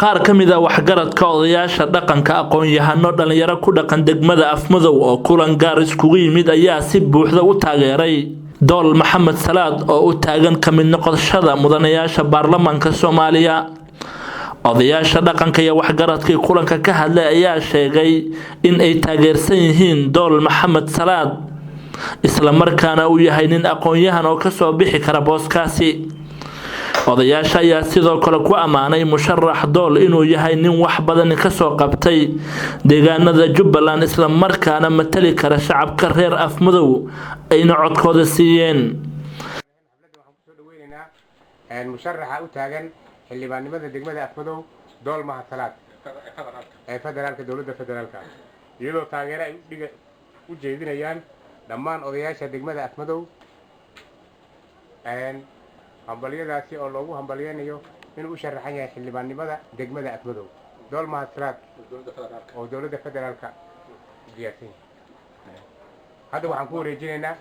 Qaar ka mid a waxgaradka, odayaasha dhaqanka, aqoon-yahano, dhalinyaro ku dhaqan degmada Afmadow oo kulan gaar iskugu yimid ayaa si buuxda u taageeray Dool Maxamed Salaad oo u taagan ka mid noqoshada mudanayaasha baarlamaanka Soomaaliya. Odayaasha dhaqanka iyo waxgaradkii kulanka ka hadlay ayaa sheegay in ay taageersan yihiin Dool Maxamed Salaad, islamarkaana uu yahay nin aqoon-yahan oo kasoo bixi kara booskaasi. Odayaasha ayaa sidoo kale ku ammaanay musharax Dool inuu yahay nin wax badan kasoo qabtay deegaanada Jubbaland, islamarkaana matali kara shacabka reer Afmadow, ayna codkooda siiyeen. Waxaan kusoo dhaweynaynaa musharaxa u taagan xildhibaannimada degmada Afmadow, Dool Mahad Salaad, ee federaalka, dowladda federaalka, iyadoo taageero ay udhiga u jeedinayaan dhammaan odayaasha degmada Afmadow. Hambalyadaasi oo loogu hambalyeynayo inuu u sharaxan yahay xildhibaannimada degmada Afmadow, Dool Mahad Salaad, oo dowladda federaalka diyaarsan yahay. Hadda waxaan ku wareejinaynaa,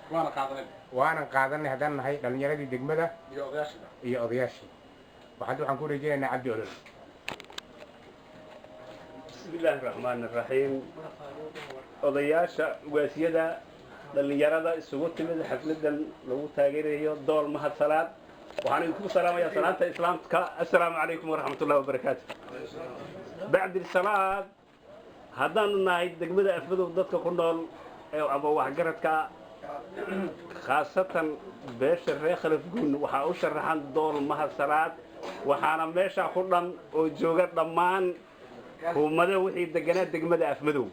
waanan qaadanay haddaan nahay dhalinyaradii degmada iyo odayaashii. Hadda waxaan ku wareejinaynaa Cabdi Olol. Bismi illaahi raxmaani raxiim. Odayaasha, ugaasiyada, dhallinyarada isugu timid xafladan lagu taageerayo Dool Mahad Salaad, waxaan idinku salaamayaa salaanta islaamka: assalaamu calaykum waraxmat ullahi wabarakaatu. Bacdi salaad, haddaanu nahay degmada Afmadow dadka ku nool ee ama waxgaradka, khaasatan beesha reer Khalafguun, waxaa u sharaxan Dool Mahad Salaad. Waxaana meesha ku dhan oo jooga dhammaan huumada wixii deganaa degmada Afmadow.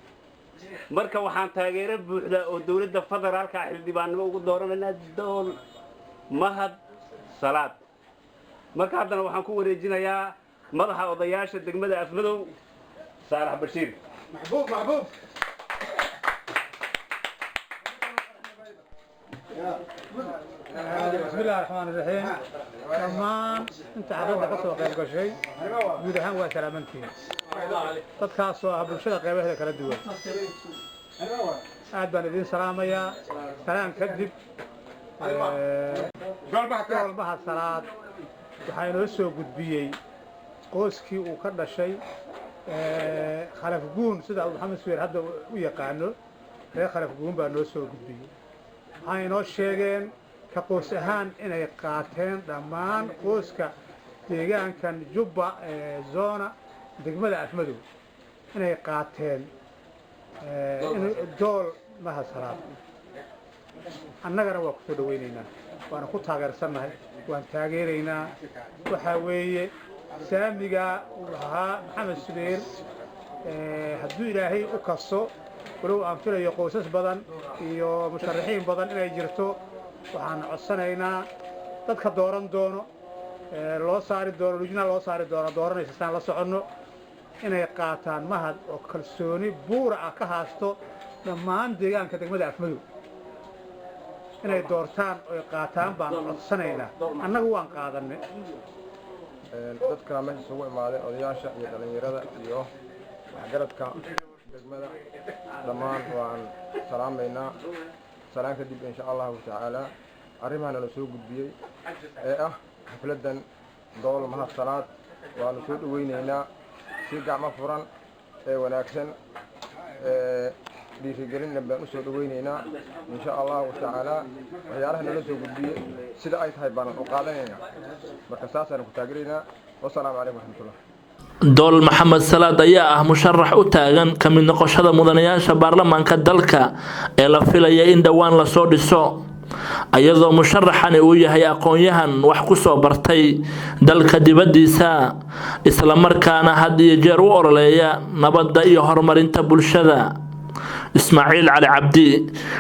Marka waxaan taageero buuxda oo dowladda federaalka xildhibaannimo ugu dooranaynaa Dool Mahad Salaad. Marka haddana waxaan ku wareejinayaa madaxa odayaasha degmada Afmadow, Saalax Bashiir. Maxbuub, maxbuub. Bismi illahi raxmaan iraxiim. Dhammaan inta xafladda ka soo qayb gashay guud ahaan waa salaamantihiin, dadkaasoo ah bulshada qeybaheeda kala duwan. Aad baan idiin salaamayaa. Salaan kadib, Dool Mahad Salaad waxaa inoo soo gudbiyey qoyskii uu ka dhashay, Khalafguun, sida Abu Maxamed Suweer hadda u yaqaano. Reer Khalafguun baa noo soo gudbiyey. Waxay inoo sheegeen ka qoys ahaan inay qaateen dhammaan qoyska deegaankan Jubba ee zona degmada Afmadow inay qaateen Dool Mahad Salaad. Annagana waa ku soo dhawaynaynaa, waana ku taageersannahay, waan taageeraynaa. Waxaa weeye saamigaa uu ahaa Maxamed Subeer, hadduu Ilaahay u kaso, walow aan filayo qoysas badan iyo musharaxiin badan inay jirto, waxaan codsanaynaa dadka dooran doono, loo saari doono lujna, loo saari doono, dooranaysa saan la soconno, inay qaataan Mahad oo kalsooni buura ah ka haasto dhammaan deegaanka degmada Afmadow. Inay doortaan oy qaataan baan codsanaynaa. Annagu waan qaadanay. Dadka meesha isugu imaadeen, odayaasha iyo dhallinyarada iyo waxgaradka degmada, dhammaan waan salaamaynaa. Salaan kadib, insha allahu tacaala, arrimaha nala soo gudbiyey ee ah xafladdan Dool Mahad Salaad waanu soo dhaweynaynaa si gacmo furan ee wanaagsan ee dhiirigelinna baan u soo dhaweynaynaa, insha allahu tacaala. Waxyaalaha nala soo gudbiyey sida ay tahay baanan u qaadanaynaa. Marka saasaanu ku taageeraynaa. Wasalaamu calaykum waraxmatullah. Dool Maxamed Salaad ayaa ah musharax u taagan ka mid noqoshada mudanayaasha baarlamaanka dalka ee la filaya in dhowaan lasoo dhiso, iyadoo musharaxani uu yahay aqoon-yahan wax ku soo bartay dalka dibaddiisa, islamarkaana had iyo jeer u ololeeya nabadda iyo horumarinta bulshada. Ismaaciil Cali Cabdi,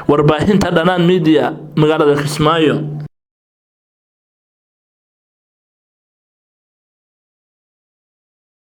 warbaahinta Dhanaan Media, magaalada Kismaayo.